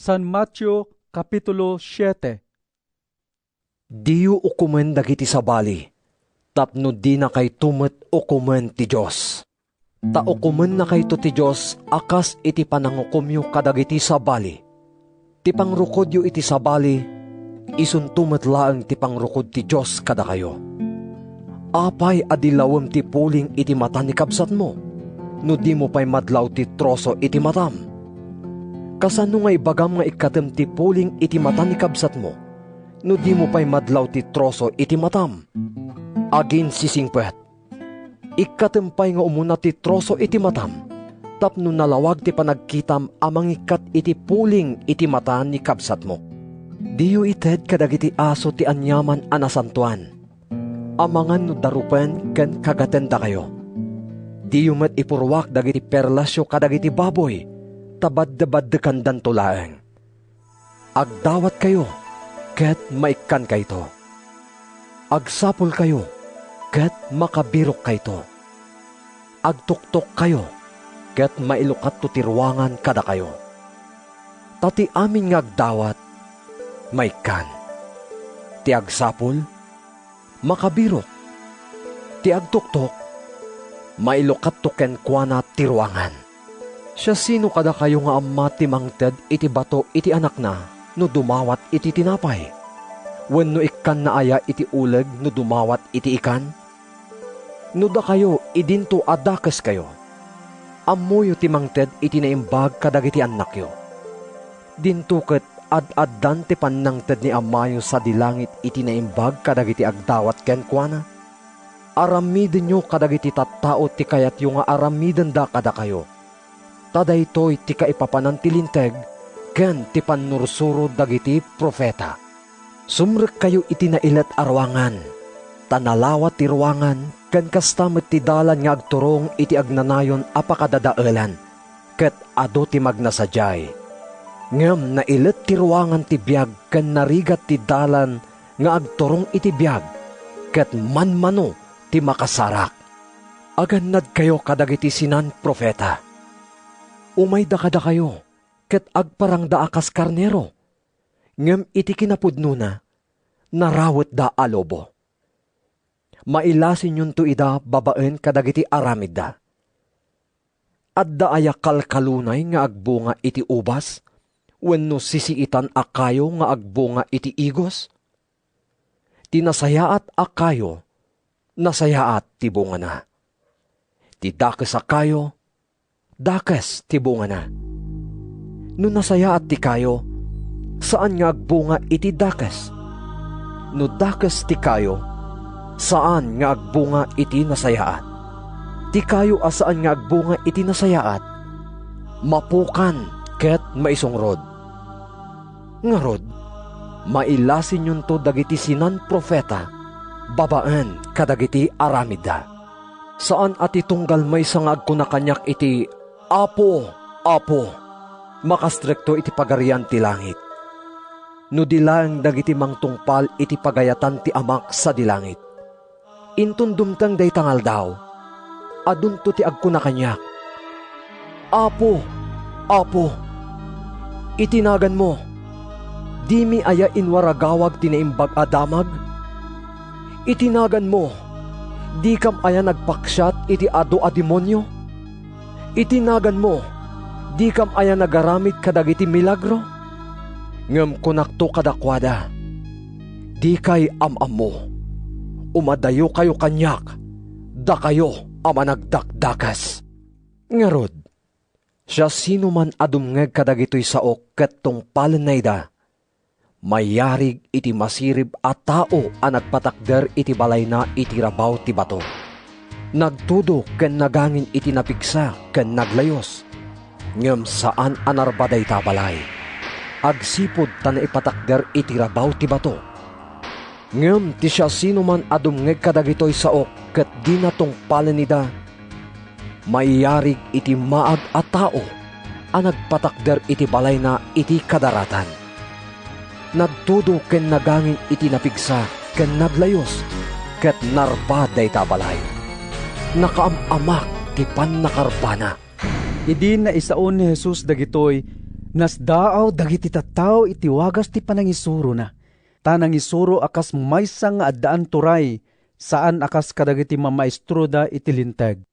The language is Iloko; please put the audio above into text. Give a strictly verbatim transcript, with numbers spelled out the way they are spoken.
San Mateo, Kapitulo siete. Diyo ukomen dagiti sabali, tapno dinakayto met ukomen ti Dios. Ta ukomennakayto ti Dios a kas iti panangukomyo kadagiti sabali. Ti pangrukodyo iti sabali, isunto met laeng ti pangrukod ti Dios kadakayo. Apay a di lawem ti puling iti mata ni kabsatmo, no dimo pay madlaw ti troso iti matam? Kasano nga ibagam nga ikkatem ti puling iti mata ni kabsatmo, no dimo pay madlaw ti troso iti matam? Aginsisingpet, ikkatem pay nga umuna ti troso iti matam, tapno nalawag ti panagkitam a mangikkat iti puling iti mata ni kabsatmo. Diyo ited kadagiti aso ti aniaman a nasantoan. Amangan no darupen ken kagatendakayo. Diyo met ipurruak dagiti perlasyo kadagiti baboy, ta badde-baddekandanto laeng. Agdawatkayo, ket maikkankayto. Agsapulkayo, ket makabirokkayto. Agtuktokkayo, ket mailukatto ti ruangan kadakayo. Ta ti amin nga agdawat, maikkan. Ti agsapul, makabirok. Ti agtuktok, mailukatto kenkuana ti ruangan. Siasino kadakayo nga amma ti mangted iti bato iti anakna no dumawat iti tinapay? Wenno ikkanna aya iti uleg no dumawat iti ikan? No dakayo, idinto a dakeskayo. Ammoyo ti mangted iti naimbag kadagiti annakyo. Dinto ket ad-addan ti pannangted ni Amayo sadi langit iti naimbag kadagiti agdawat kenkuana. Aramidenyo kadagiti tattao ti kayatyo nga aramidenda kadakayo. Ta daytoy ti kaipapanan ti Linteg ken ti pannursuro dagiti profeta. Sumrekkayo iti nailet a ruangan, ta nalawa ti ruangan ken kasta met ti dalan nga agturong iti agnanayon a pakadadaelan, ket adu ti magna sadiay. Ngem nailet ti ruangan ti biag ken narigat ti dalan nga agturong iti biag, ket manmano ti makasarak. Agannadkayo kadagiti sinan-profeta. Umayda kadakayo, ket agparangda a kas karnero, ngem iti kinapudnona, narawetda a lobo. Mailasinyonto ida babaen kadagiti aramidda. Adda aya kalkalunay nga agbunga iti ubas, wenno sisiitan a kayo nga agbunga iti igos? Ti nasayaat a kayo, nasayaat ti bungana. Ti dakes a kayo, dakes ti bungana. No nasayaat ti kayo, saan nga agbunga iti dakes. No dakes ti kayo, saan nga agbunga iti nasayaat. Ti kayo a saan nga agbunga iti nasayaat, mapukan ket maisungrod. Ngarud, mailasinyonto dagiti sinan-profeta babaen kadagiti aramidda. Saan a ti tunggal maysa nga agkuna kaniak iti, "Apo, Apo," makastrekto iti Pagarian ti Langit, no di laeng dagiti mangtungpal iti pagayatan ti Amak sadi langit. Inton dumteng dayta nga aldaw, adunto ti agkuna kaniak, "Apo, Apo, iti naganmo, dimi aya inwaragawag ti Naimbag a Damag? Iti naganmo, dikam aya nagpaksiat iti adu a demonio? Iti naganmo, dikam aya nagaramid kadagiti milagro?" Ngem kunakto kadakuada, "Dikay am-ammo. Umadayokayo kaniak, dakayo a managdakdakes." Ngarud, siasinoman a dumngeg kadagitoy saok ket tungpalenna ida, mayarig iti masirib a tao a nagpatakder iti balayna iti rabaw ti bato. Nagtudo ken nagangin iti napigsa ken naglayus, ngem saan a narba dayta a balay. Agsipud ta naipatakder iti rabaw ti bato. Ngem ti siasinoman a dumngeg kadagitoy saok ket dina tungpalen ida, mayarig iti maag a tao a nagpatakder iti balayna iti kadaratan. Nagtudo ken nagangin iti napigsa ken naglayus, ket narba dayta a balay. Nakaam-amak ti pannakarbana. Idi naisao ni Jesus dagitoy, Nasdaaw dagiti tattao iti wagas ti panangisurona, ta nangisuro a kas maysa nga addaan turay, saan a kas kadagiti mamaestroda iti Linteg.